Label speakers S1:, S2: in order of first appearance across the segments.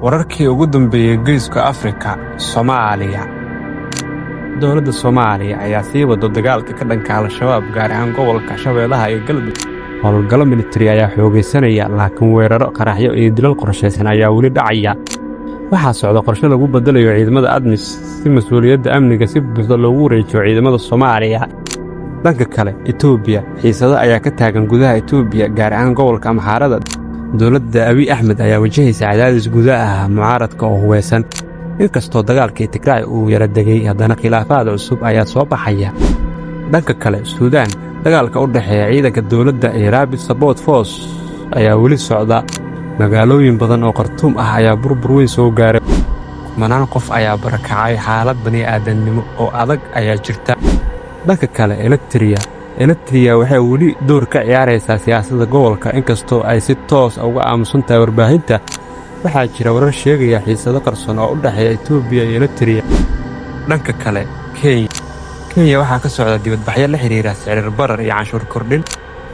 S1: Wararkii ugu dambeeyay Geeska Afrika, Soomaaliya. Dowladda Soomaaliya ayaa sii wado dagaalka ka dhanka Al-Shabaab, gaar ahaan gobolka Shabeellaha iyo Galmudug. Howlgallo militari ayaa xoogaysanaya, laakiin weeraro, qaraxyo iyo dilal qorshaysan ayaa weli dhacaya. Waxaa socda qorshe lagu bedelayo ciidamada ADMIS si mas'uuliyadda amniga si buuxda loogu wareejiyo ciidamada Soomaaliya. Dhanka kale, Itoobiya, xiisado ayaa ka taagan gudaha Itoobiya, gaar ahaan gobolka Amxaarada. Dowladda Abiy Axmed ayaa wajahaysa cadaadis gudaha ah, mucaaradka oo hubeysan. Inkastoo dagaalkii Tigraay uu yara degay, haddana khilaafaad cusub ayaa soo baxaya. Dhanka kale, Suudaan, dagaalka u dhexeeya ciidanka dowladda iyo Rapid Support Force ayaa weli socda. Magaalooyin badan oo Khartuum ah ayaa burbur weyn soo gaaray. Kumanaan qof ayaa barakacay, xaalad bani'aadamnimo oo adag ayaa jirta. Dhanka kale, Eritrea. Eritrea waxay weli door ka ciyaaraysaa siyaasadda gobolka, inkastoo ay si toos ah uga aamusan tahay warbaahinta. Waxaa jira warar sheegaya xiisado qarsoon oo u dhexeeya Itoobiya iyo Eritrea. Dhanka kale, Kenya. Kenya waxaa ka socda dibadbaxyo la xiriira sicir barar iyo canshuur kordhin.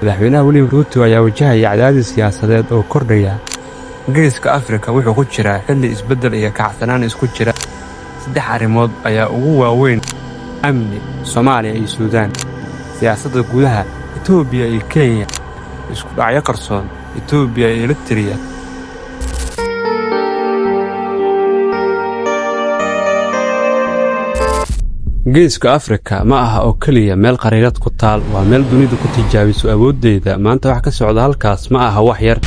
S1: Madaxweynaha William Ruto ayaa wajahaya cadaadis siyaasadeed oo kordhaya. Geeska Afrika wuxuu ku jiraa xilli isbeddel iyo kacsanaan isku jira. Saddex arrimood ayaa ugu waaweyn: amni, Soomaaliya iyo Suudaan; siyaasadda gudaha, Itoobiya iyo Kenya; isku dhacyo qarsoon, Itoobiya iyo Eritrea. Geeska Afrika ma aha oo keliya meel khariidad ku taal, waa meel dunidu ku tijaabiso awooddeeda. Maanta wax ka socda halkaas ma aha wax yar.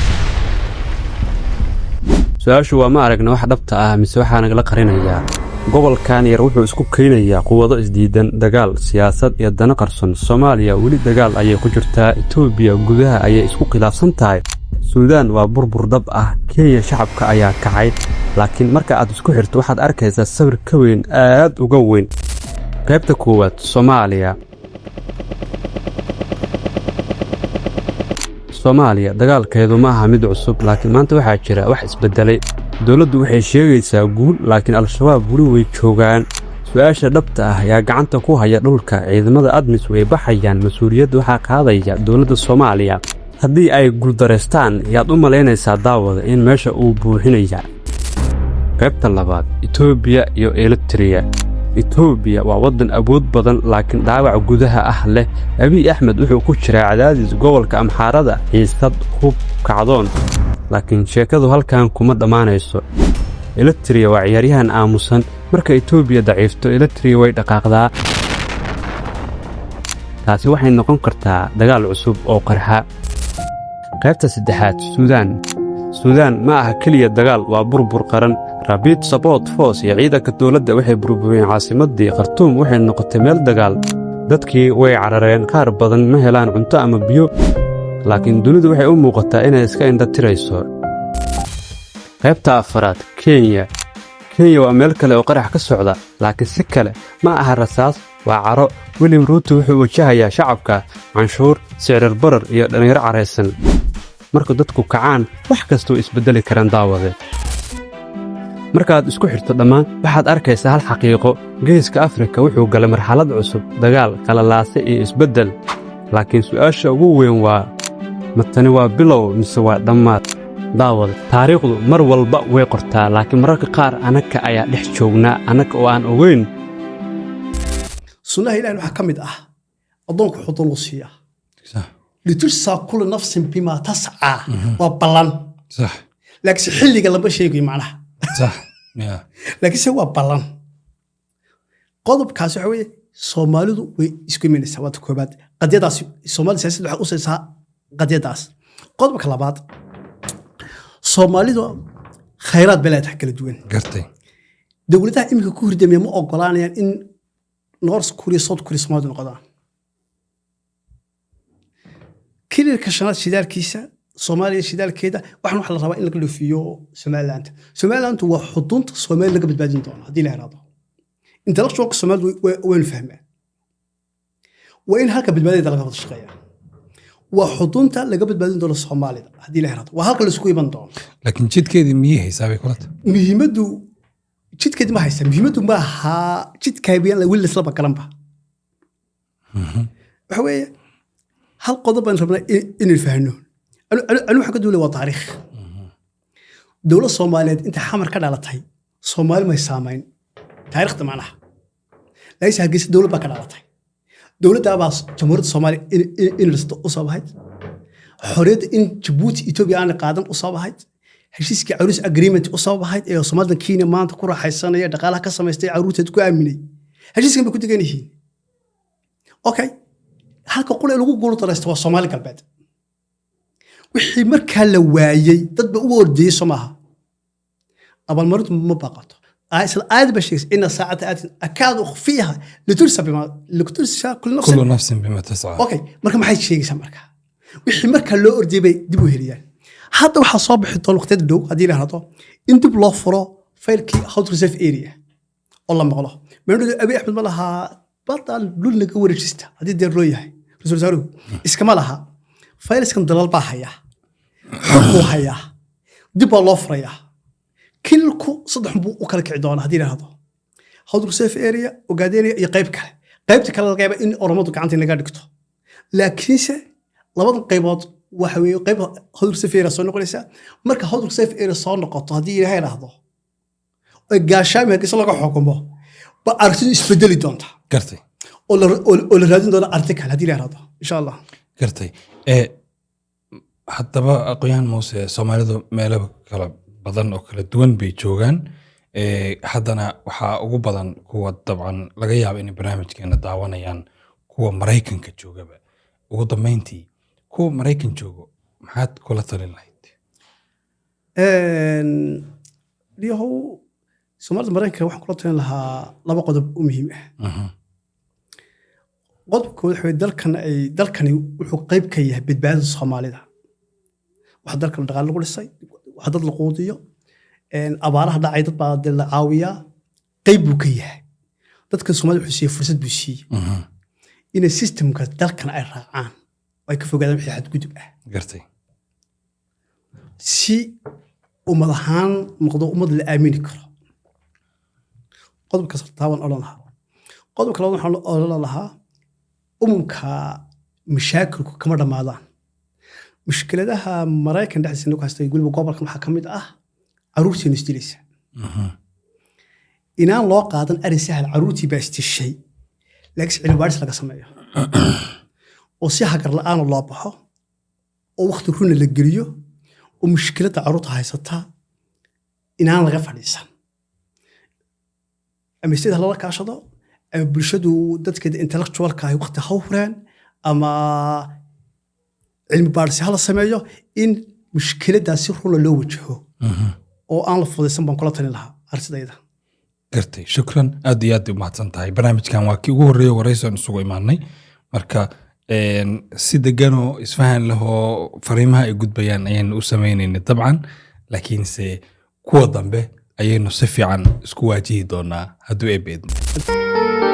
S1: Su-aashu waa, ma aragna wax dhabta ah mise waxaa nagala qarinayaa? Gobolkan yar wuxuu isku keenayaa quwado isdiidan, dagaal, siyaasad iyo dano qarsoon. Soomaaliya weli dagaal ayay ku jirtaa, Itoobiya gudaha ayay isku khilaafsan tahay, Suudaan waa burbur dab ah, Kenya shacabka ayaa kacay. Laakiin marka aad isku xirto, waxaad arkaysaa sawir ka weyn, aad uga weyn. Qaybta koowaad, Soomaaliya. Soomaaliya dagaalkeedu ma aha mid cusub, laakiin maanta waxaa jira wax isbedelay. Dowladdu waxay sheegaysaa guul, laakiin Al-Shabaab weli way joogaan. Su-aasha dhabta ah ayaa gacanta ku haya dhulka. Ciidamada ADMIS way baxayaan, mas-uuliyadda waxaa qaadaya dowladda Soomaaliya. Haddii ay guuldareystaan, yaad u malaynaysaa, daawada, in meesha uu buuxinaya? Qaybta labaad, Itoobiya iyo Eritrea. Itoobiya waa waddan awood badan, laakiin dhaawac gudaha ah leh. Abiy Axmed wuxuu ku jiraa cadaadis gobolka Amxaarada, xiisad, hub, kacdoon. Laakiin sheekadu halkan kuma dhammaanayso. Eritrea waa ciyaaryahan aamusan. Marka Itoobiya daciifto, Eritrea way dhaqaaqdaa. Taasi waxay noqon kartaa dagaal cusub oo qarxa. Qaybta saddexaad, Suudaan. Suudaan ma aha keliya dagaal, waa burbur qaran. Rapid Support Force iyo ciidanka dowladda waxay burburiyeen caasimaddii Khartuum, waxay noqotay meel dagaal. Dadkii way carareen, qaar badan ma helaan cunto ama biyo, laakiin dunidu waxay u muuqataa inay iska indhatirayso. Qaybta afaraad, Kenya. Kenya waa meel kale oo qarax ka socda, laakiin si kale ma aha rasaas, waa caro. William Ruto wuxuu wajahayaa shacabka, canshuur, sicir barar iyo dhallinyaro caraysan. Marka dadku kacaan, wax kasta way isbeddeli karaan, daawade. Markaad isku xirto dhammaan, waxaad arkaysaa hal xaqiiqo: Geeska Afrika wuxuu galay marxalad cusub, dagaal, qalalaase iyo isbeddel. Laakiin su'aasha ugu weyn waa, ma tani waa bilow mise waa dhammaad? Daawade, taariikhdu mar walba way qortaa, laakiin mararka qaar anaka ayaa dhex joognaa annaga oo aan ogeyn.
S2: Sunnaha Ilahin waxaa ka mid ah addoonku wuxuu dul siiyaa. لتجزى كل نفس بما تسعى, waa ballan. Laakiinse xilliga lama sheegayo macnaha.
S3: sax ya
S2: Laakiinse waa ballan. Qodobkaas waxa weeye, Soomaalidu way isku imanaysaa. Waata koobaad, qadiyadaas Soomaali siyaasadda waxay usaysaa qadiyadaas. Qodobka labaad, Soomaalidu khayraad bay leedahay kala duwan. Dowladaha iminka ku hurdamaya ma ogolaanayaan in North Korea, South Korea Soomaalidu noqdaan. Kililka shanaad shidaalkiisa, Soomaaliya shidaalkeeda, waxaan waxa la rabaa in laga dhoofiyo Somaliland. Somaliland waa xudunta Soomaaliya laga badbaadin doono haddii la yiraahdo. Intellectualka Soomaalidu waynu fahmaa, waa in halka badbaadada laga wada shaqeeya. Waa xudunta laga badbaadin doono Soomaalida haddii la yiraahdo, waa halka laisku iman doono.
S3: Laakiin jidkeedii miyay haysaa bay kula tahay?
S2: Muhiimaddu jidkeedi ma haysa, muhiimaddu ma aha jidkaabiyaan weli laslaba galanba. Waxa weeye, hal qodob baan rabnaa inaynu fahno. Anu waxaan ka duulay waa taariikh. Dowlad Soomaaliyeed inta Xamar ka dhalatay Soomaali may saamayn taariikhda macnaha, laakiinse Hargeysa dowlad baa ka dhalatay. Dowladdaa baa Jamhuuriyadda Soomaaliya in dhisto u soo bahayd, xorriyadda in Jabuuti Etoobiya aanay qaadan u soo bahayd, heshiiskii Caruus Agreement u soo bahayd ee Soomaalida Kenya maanta ku raaxaysanaya, dhaqaalaha ka samaystay, caruurteed ku aaminay, heshiiskan bay ku degan yihiin. Okay, halka qura ee lagu guul daraysto waa Soomaali Galbeed. Wixii markaa la waayey dad ba ugu ordiyey, soo maaha? Abaalmarintu ma baaqato. Isla aayad ba sheegaysa: إن الساعة آتية أكاد أخفيها لتجزى بما لتجزى كل نفس
S3: كل نفس بما تسعى.
S2: Okay, marka maxay sheegaysaa? Marka wixii marka loo ordiyey bay dib u heliyaan. Hadda waxaa soo bixi doona waqtiyada dhow, haddii la hado, in dib loo furo faylkii Hawd Reserve Area oo la maqlo meendhow Abiy Axmed ma lahaa badal dhul naga wareejista. Haddii deer loo yahay, ra-iisul wasaaruhu iskama laha faylskan, dalal baa haya, xog buu hayaa, dib baa loo furayaa. Kilku saddex buu u kala kici doonaa haddii la hado: Hawd Reserve Area, Ogaadenia iyo qayb kale. Qaybta kale laga yaaba in Oromadu gacanta in laga dhigto, laakiinse labadan qaybood waxa weeye qayb Hawd Reserve Area soo noqonaysa. Marka Hawd Reserve Area soo noqoto, haddii Ilaahay idhaahdo, oo Gaashaami Hargeysa laga xukumo, ba aragtidu isbedeli doonta oo la raadin doona aragti kale, haddii la idhaahdo, insha Allah.
S3: Gartay. Haddaba, aqoonyahan Muuse, Soomaalidu meelo kala badan oo kala duwan bay joogaan. Haddana waxaa ugu badan kuwa dabcan laga yaabo inay barnaamijkeena daawanayaan, kuwa Maraykanka joogaba. Ugu dambeyntii, kuwa Maraykan joogo maxaad kula talin lahayd?
S2: Yahow, Soomaalida Maraykanka waxaan kula talin lahaa laba qodob oo muhiim ah. Qodobka koowaad waxa weeye, dalkan ay dalkani wuxuu qayb ka yahay badbaadada Soomaalida. Waxa dalkan dhaqaale lagu dhisay, waxa dad la quudiyo, abaaraha dhacay dad baa dee la caawiyaa, qayb buu ka yahay. Dadka Soomaalida wuxuu siiyey fursad buu siiyey inay systemka dalkan ay raacaan oo ay ka fogaadaan wixii xadgudub ah, si ummad ahaan noqdo ummad la aamini karo. Qodobkaas taa waan odhan lahaa. Qodobka labaad waxaan odhan lahaa, umumka mashaakilku kama dhammaadaan. Mushkiladaha Maraykan dhexdiisa nagu haystay, weliba gobolkan, waxaa ka mid ah carruurtiinu isdilaysa. Inaan loo qaadan arrin sahal, carruurtii baa isdishay, laakiin cilmi baadhis laga sameeyo oo si hagar la'aana loo baxo oo waqti runa la geliyo oo mushkiladda carruurta haysata inaan laga fadhiisan, ama sida lala kaashado, ama bulshadu dadkeeda intellectualka ahi waqti ha hureen, ama cilmi baadhis ha la sameeyo, in mushkiladdaas si runa loo wajaho oo aan la fudaysan baan kula talin lahaa arsidayda.
S3: Gartay, shukran, aad iyo aad u mahadsan tahay. Barnaamijkan waa kii ugu horreeya waraysi aan isugu imaanay. Marka si deganoo isfahan leh oo fariimaha ay gudbayaan ayaynu u sameynaynay dabcan, laakiinse kuwa dambe ayaynu si fiican isku waajihi doonaa hadduu Eebbe idmo.